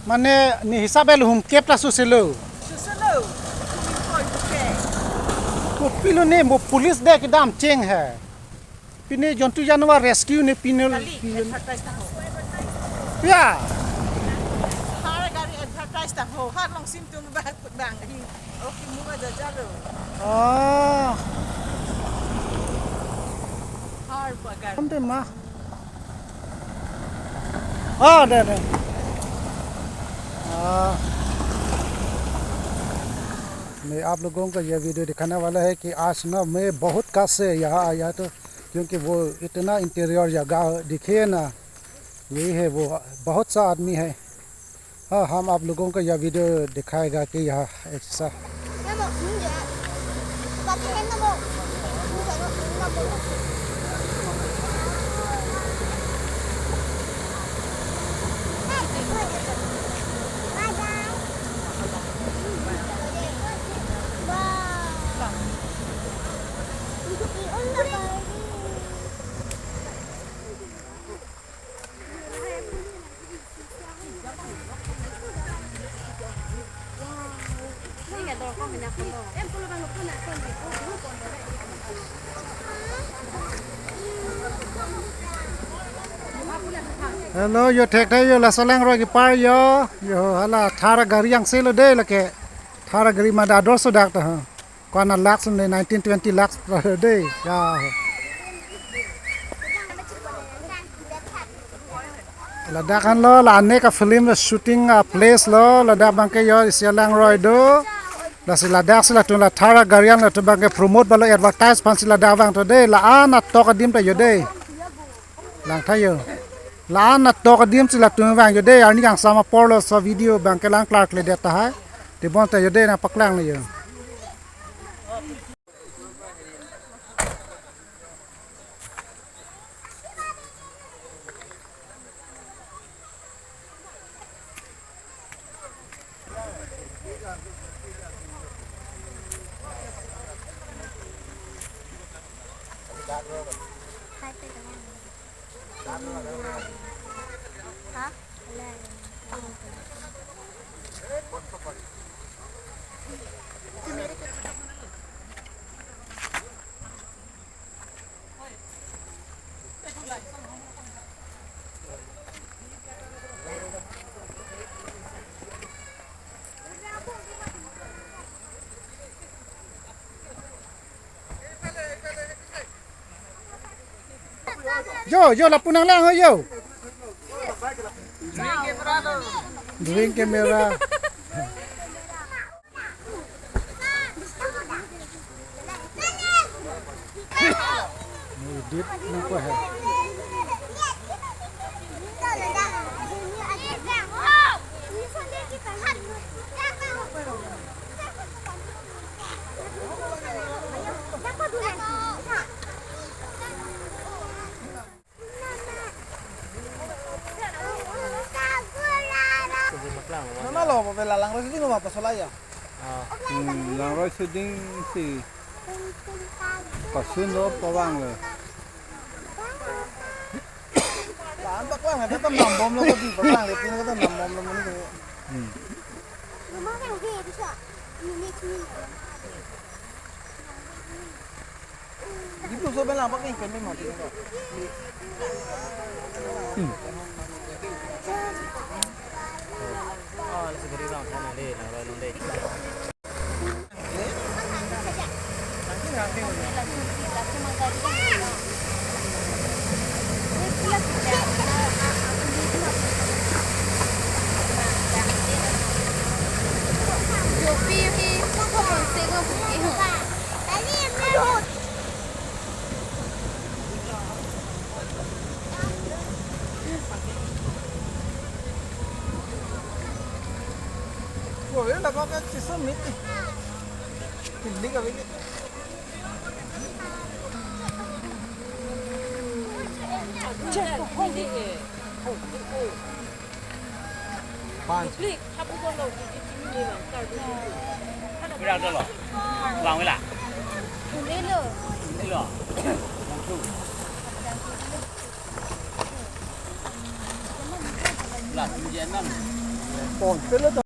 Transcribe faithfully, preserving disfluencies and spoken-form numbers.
Mane ne hisab el humkep ta suselo. Suselo. Kumi koi buke. Kopilo ne mo police de kedam cheng hai. Pine jontu janwar rescue ne pine. Kali, advertise ta ho. Ya. Thar gari advertise ta ho. Har long sim tung ba bang hi. Okay, muma jajalo. Ah. Har bagar. Ante ma. Ah, दे दे। Ah. मैं आप लोगों को यह वीडियो दिखाने वाला है कि आज ना मैं बहुत कष्ट से यहाँ आया, तो क्योंकि वो इतना इंटीरियर जगह दिखे ना, यही है वो, बहुत सा आदमी है। हाँ, हम आप लोगों को यह वीडियो दिखाएगा कि यहाँ ऐसा। Hello, yo thekthai yo, laso langroi kepar yo, yo hala Thar gari angselo de lake, Thar gari mada ador sodak ta ha. Kwana lakhs ne nineteen twenty lakhs de ya. Ladak anlo la ane ka film shooting a place lo, ladak abangke yo isi alangroi do. Lasi ladak si latum la Thar gari an latum abangke promote ba lo, advertise aphan si ladak vangthu de, la-an atok adim ta yo de. Langtha yo. La-an atok adim si latum vang yo de, arni kangsam apor lo, so video abangke lang klarkledet tahai. Tebonta yo de, nangpaklang yo. Yo, yo, lapu nanglang ho, yo. Drawing camera. Edit nangpo hai. Nana lo, bela langroi shooting lo ma pasola ya? Hmm, langroi shooting si pasun lo pavang lo. Lan paklang, ada kan nambom lo kodi, paklang, lekin ada nambom lo muni. Hmm. Di puso ba lang pakeng pen mati ko. Hmm. Ah, nasa gari lang sana de, lang roi lang de. Wah, ini lah pakai sistem ini. Ini kami ini. Punch. Kurang tu lo. Kurang wala. Boleh lo. Boleh lo. Langsung. Pon, pele to.